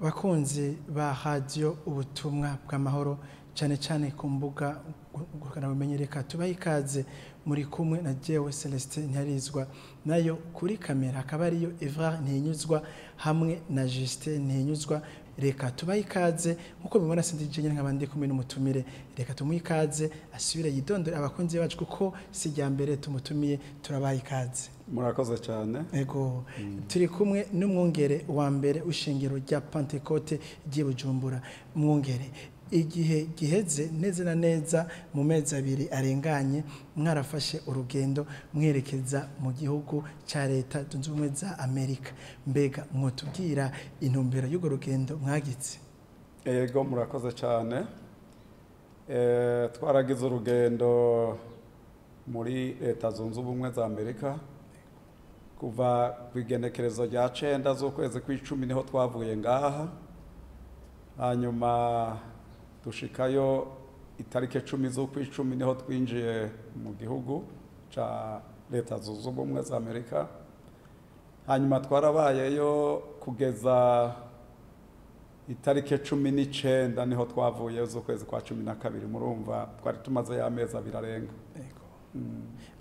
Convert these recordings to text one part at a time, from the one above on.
Bakunzi ba radio Ubutumwa bw'Amahoro, cyane cyane ku mbuga ngurukanabumenyi, reka tubahe ikaze. Muri kumwe na jewe Celestin Ntiharizwa, nayo kuri kamera akaba ariyo Evrard Ntihinyuzwa hamwe na Justin Ntihinyuzwa. Reka tubahe ikaze. Nkuko mubibona, sindi jenyine, nkaba ndi kumwe n'umutumire. Reka tumuhe ikaze asubire yidondore abakunzi bacu, kuko si irya mbere tumutumiye. Turabaha ikaze. Murakoze cyane. Ego, turi kumwe n'umwungere wa mbere w'ishengero rya Pentecote ry'i Bujumbura. Mwungere, igihe giheze neza na neza mu mezi 2 arenganye, mwarafashe urugendo mwerekeza mu gihugu cya Leta Zunze Ubumwe za Amerika. Mbega mwotubwira intumbero y'urwo rugendo mwagize? Ego, murakoze cyane. Twaragize urugendo muri Leta Zunze Ubumwe za Amerika kuva ku igenekerezo rya 9 z'ukwezi kw'icumi, niho twavuye ngaha, hanyuma dushikayo itariki 10 z'ukw'icumi, niho twinjiye mu gihugu ca Leta Zunze Ubumwe za Amerika. Hanyuma twarabayeyo kugeza itariki 19, niho twavuye, z'ukwezi kwa 12. Murumva twari tumaze y'amezi 2 arenga. Ego.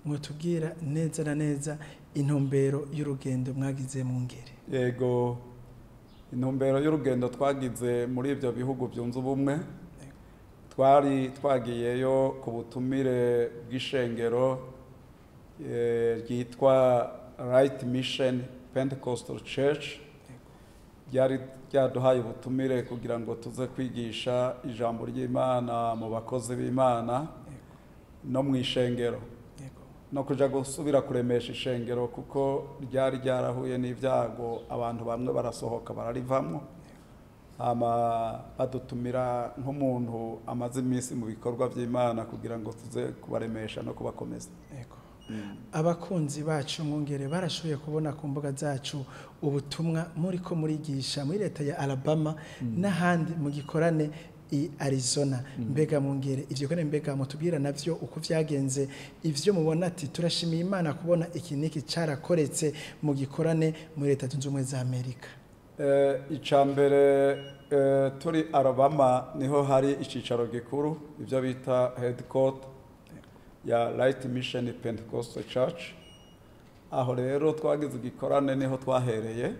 Mwotubwira neza na neza intumbero y'urugendo mwagize, mwungere? Yego, intumbero y'urugendo twagize muri ibyo bihugu byunze ubumwe, twari twagiyeyo ku butumire bw'ishengero ryitwa Right Mission Pentecostal Church. Ryari ryaduhaye ubutumire kugira ngo tuze kwigisha ijambo ry'Imana mu bakozi b'Imana no mu ishengero, no kuja gusubira kuremesha ishengero, kuko ryari ryarahuye n'ibyago, abantu bamwe barasohoka bararivamwo. Hama badutumira nk'umuntu amaze iminsi mu bikorwa by'Imana kugira ngo tuze kubaremesha no kubakomeza. Abakunzi bacu, mwungere, barashoboye kubona ku mbuga zacu ubutumwa muri ko murigisha muri leta ya Alabama n'ahandi mu gikorane i Arizona. Mbega mwungere, ivyo gikorane, mbega mutubwira navyo uko vyagenze, ivyo mubona ati turashimiye Imana kubona iki niki carakoretse mu gikorane muri Leta Zunze Ubumwe za Amerika? Ica mbere, turi Alabama, niho hari icicaro gikuru, ibyo bita headquarter ya Light Mission Pentecostal Church. Aho rero twagize igikorane, niho twahereye.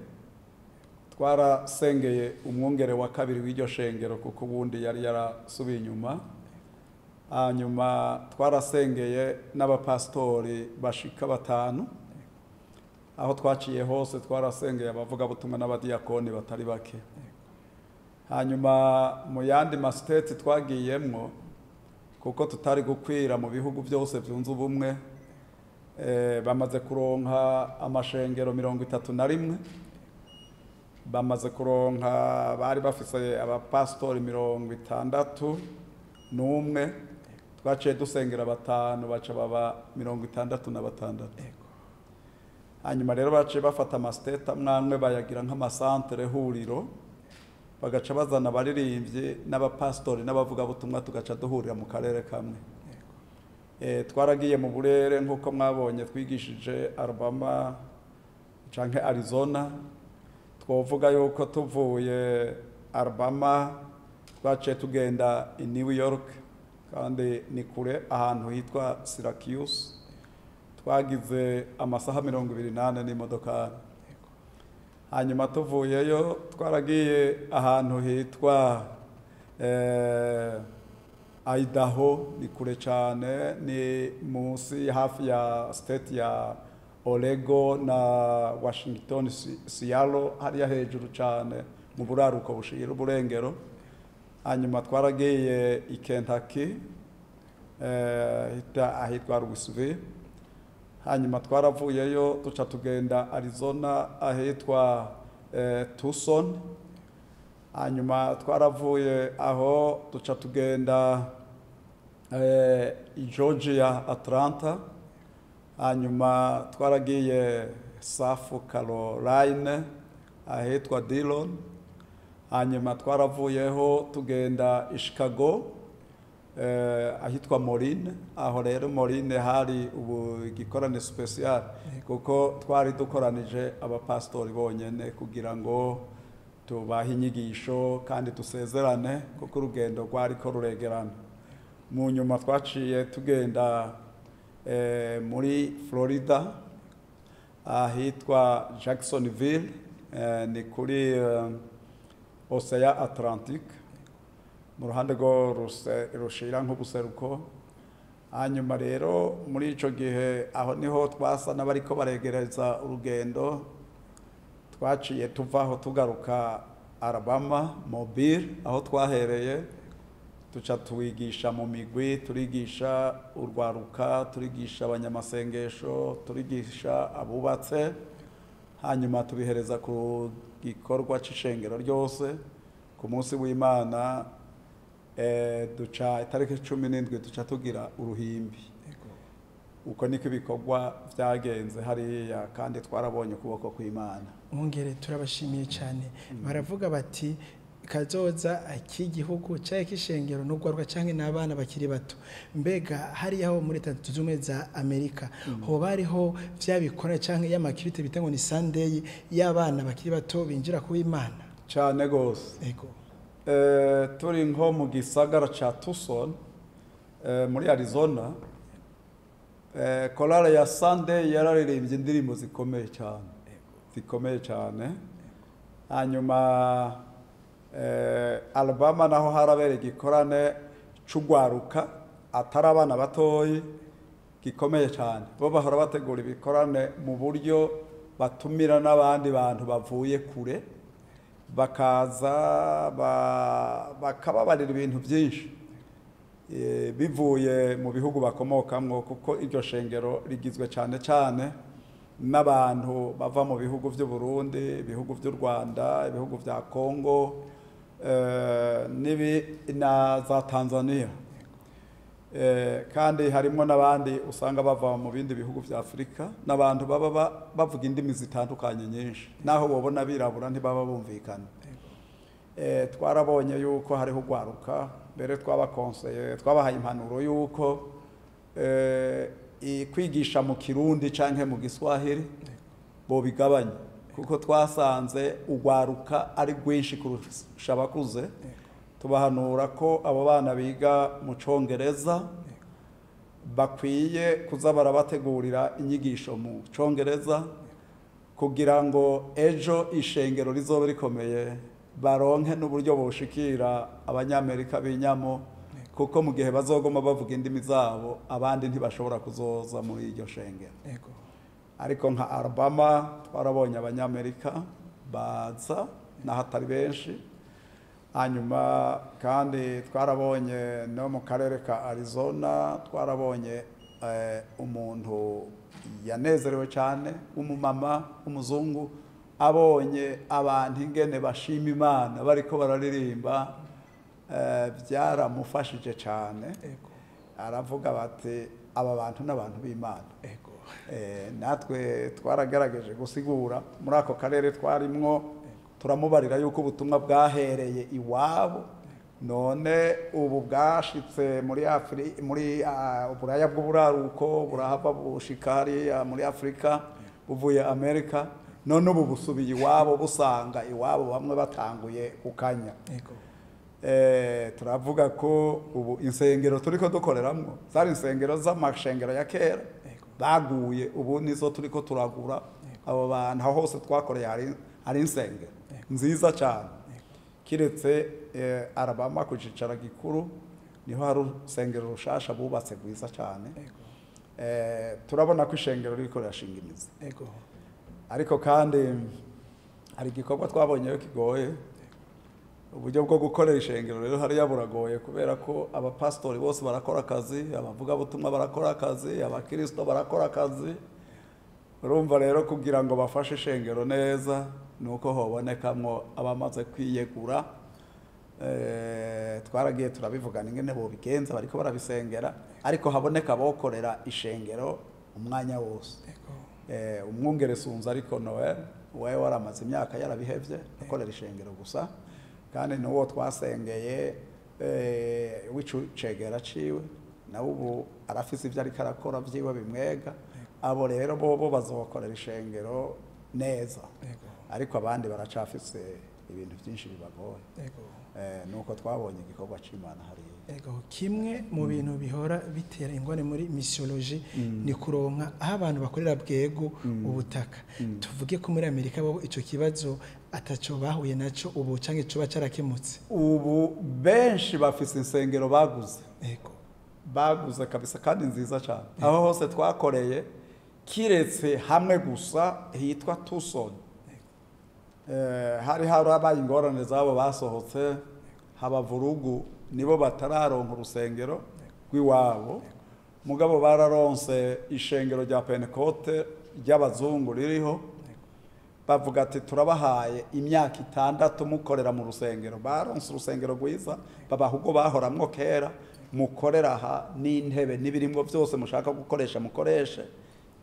Twarasengeye umwungere wa kabiri w'iryo shengero, kuko ubundi yari yarasubiye inyuma. Hanyuma twarasengeye n'abapasitori bashika batanu. Aho twaciye hose twarasengeye abavugabutumwa n'abadiyakoni batari bake. Hanyuma mu yandi ma states twagiyemwo, kuko tutari gukwira mu bihugu byose byunze ubumwe, bamaze kuronka amashengero 31. Bamaze kuronka, bari bafise abapasitori 61. Twaciye dusengera batanu, baca baba 66. Hanyuma rero baciye bafata ama states amwe amwe bayagira nk'amasantere huriro, bagaca bazana abaririmbyi n'abapasitori n'abavugabutumwa, tugaca duhurira mu karere kamwe. Twaragiye mu burere nk'uko mwabonye twigishije Alabama canke Arizona. Twovuga yuko tuvuye Alabama twaciye tugenda i New York, kandi ni kure, ahantu hitwa Syracuse. Twagize amasaha 24 n'imodokari. Hanyuma tuvuyeyo twaragiye ahantu hitwa Idaho, ni kure cyane, ni munsi hafi ya state ya Oregon na Washington, Seattle, hariya hejuru cyane mu buraruko bushira uburengero. Hanyuma twaragiye i Kentucky, ahitwa Louisville. Hanyuma twaravuyeyo duca tugenda Arizona, ahitwa Tucson. Hanyuma twaravuye aho duca tugenda i Georgia, Atlanta. Hanyuma twaragiye South Carolina, ahitwa Dillon. Hanyuma twaravuyeho tugenda i Chicago. Ahitwa Moline. Aho rero Moline hari ubu igikorane special, kuko twari dukoranije abapastori bonyene kugira ngo tubahe inyigisho kandi dusezerane, kuko urugendo rwariko ruregerana. Mu nyuma twaciye tugenda muri Florida, ahitwa Jacksonville, ni kuri Océan Atlantique, mu ruhande rwo rushira nk'ubuseruko. Hanyuma rero muri ico gihe aho niho twasa n'abariko baregereza urugendo. Twaciye tuvaho tugaruka Alabama, Mobile, aho twahereye, tuca tuwigisha mu migwi, turigisha urwaruka, turigisha abanyamasengesho, turigisha abubatse, hanyuma tubihereza ku gikorwa c'ishengero ryose ku munsi w'Imana. Duca itariki 17 duca tugira uruhimbi. Uko niko ibikorwa vyagenze hariya, kandi twarabonye ukuboko kw'Imana. Mwungere, turabashimiye cyane. Baravuga bati kazoza k'igihugu cyangwa k'ishengero n'urwaruka cyangwa n'abana bakiri bato. Mbega hariya ho muri Leta Zunze Ubumwe za Amerika hoba hariho vya bikorane cyangwa y'amakirite bita ngo ni Sunday y'abana bakiri bato binjira ku Imana? Cane gose. Turi nko mu gisagara ca Tucson, muri Arizona, korale ya Sunday yararirimbye indirimbo zikomeye cyane, zikomeye cyane. Hanyuma Alabama naho harabereye igikorane c'ugwaruka, atari abana batoyi, gikomeye cyane. Bo bahora bategura ibikorane mu buryo batumira n'abandi bantu bavuye kure, bakaza bakababarira ibintu byinshi bivuye mu bihugu bakomokamwo, kuko iryo shengero rigizwe cyane cyane n'abantu bava mu bihugu by'u Burundi, ibihugu by'u Rwanda, ibihugu bya Congo, n'ibi na za Tanzania. Kandi harimo n'abandi usanga bava mu bindi bihugu vya Afurika, n'abantu baba bavuga indimi zitandukanye nyinshi, naho bobona birabura ntibaba bumvikana. Twarabonye yuko hariho ugwaruka, mbere twabakonseye, twabahaye impanuro yuko kwigisha mu Kirundi canke mu Giswahili bobigabanya, kuko twasanze ugwaruka ari rwinshi kurusha abakuze. Tubahanura ko abo bana biga mu Congereza bakwiye kuza barabategurira inyigisho mu Congereza, kugira ngo ejo ishengero rizobe rikomeye baronke n'uburyo boshikira Abanyamerika b'inyamo, kuko mu gihe bazogoma bavuga indimi zabo abandi ntibashobora kuzoza muri iryo shengero. Ariko nka Alabama twarabonye Abanyamerika baza, n'ahatari benshi. Hanyuma kandi twarabonye no mu karere ka Arizona, twarabonye umuntu yanezerewe cyane w'umumama w'umuzungu, abonye abantu ingene bashima Imana bariko bararirimba, byaramufashije cyane. Aravuga bati aba bantu n'abantu b'Imana. Natwe twaragerageje gusigura muri ako karere twarimwo, turamubarira yuko ubutumwa bwahereye iwabo, none ubu bwashitse muri muri Uburaya bw'uburaruko, burahava bushika hariya muri Afurika buvuye Amerika, none ubu busubiye iwabo, busanga iwabo bamwe batanguye gukanya. Turavuga ko ubu insengero turiko dukoreramwo zari insengero z'amashengero ya kera baguye, ubu nizo turiko turagura. Abo bantu aho hose twakoreye hari insengero nziza cyane, kiretse Alabama ku cicaro gikuru niho hari urusengero rushasha bubatse rwiza cyane. Turabona ko ishengero ririko rirashinga imizi. Ariko kandi hari igikorwa twabonyeyo kigoye. Uburyo bwo gukorera ishengero rero hariya buragoye, kubera ko abapasitori bose barakora akazi, abavugabutumwa barakora akazi, abakirisito barakora akazi. Urumva rero kugira ngo bafashe ishengero neza ni uko hobonekamwo abamaze kwiyegura. Twaragiye turabivugana ingene bobigenza, bariko barabisengera, ariko haboneka abokorera ishengero umwanya wose. Umwungere Sunza ariko Noel wewe waramaze imyaka yarabihevye akorera ishengero gusa, kandi n'uwo twasengeye. w'icegera ciwe nawe ubu arafise ivyo ariko arakora vyiwe bimwega. Abo rero bobo bazokorera ishengero neza, ariko abandi baracafise ibintu byinshi bibagoye. Nuko twabonye igikorwa c'Imana hariya. Ego, kimwe mu bintu bihora bitera ingorane muri missiologie ni kuronka aho abantu bakorera bwego ubutaka. Tuvuge ko muri Amerika bo ico kibazo ataco bahuye naco ubu, canke coba carakemutse? Ubu benshi bafise insengero baguze. Baguze kabisa, kandi nziza cyane. Aho hose twakoreye, kiretse hamwe gusa hitwa Tucson, hari harabaye ingorane z'abo basohotse, haba vurugu, nibo batararonka urusengero rw'iwabo. Mugabo bararonse ishengero rya Pentecote ry'abazungu ririho. Bavuga ati: "Turabahaye imyaka 6 mukorera mu rusengero." Baronse urusengero rwiza, babaha ubwo bahoramwo kera: "Mukorera aha n'intebe n'ibirimwo byose mushaka gukoresha, mukoreshe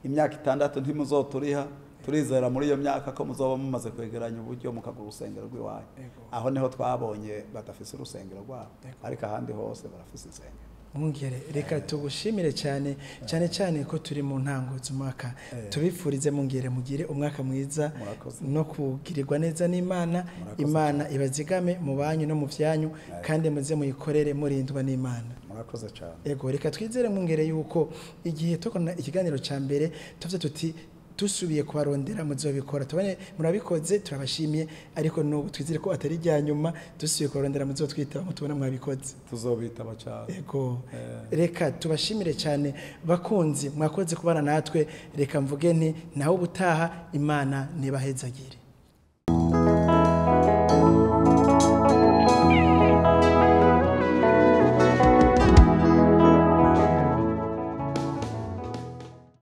imyaka 6, ntimuzoturiha. Turizera muri iyo myaka ko muzoba mumaze kwegeranya uburyo mukagura urusengero rw'iwanyu." Aho niho twabonye badafise urusengero rwabo, ariko ahandi hose barafise insengero. Mwungere, reka tugushimire cyane cyane cyane ko turi mu ntango z'umwaka. Tubifurize, mwungere, mugire umwaka mwiza Murakoze. no kugirirwa neza n'Imana. Murakoze. Imana ibazigame mu banyu no mu byanyu, kandi muze muyikorere murindwa n'Imana. Murakoze cyane. Ego, reka twizere, mwungere, yuko igihe tukona ikiganiro cya mbere tuvuze tuti dusubiye kubarondera muzobikora, tubone murabikoze, turabashimiye. Ariko n'ubu twizere ko atari irya nyuma, dusubiye kubarondera muzotwitaba mutubona mwabikoze. Tuzobitaba cyane. Ego, reka tubashimire cyane. Bakunzi, mwakoze kubana natwe. Reka mvuge nti naho ubutaha, Imana ntibahezagire.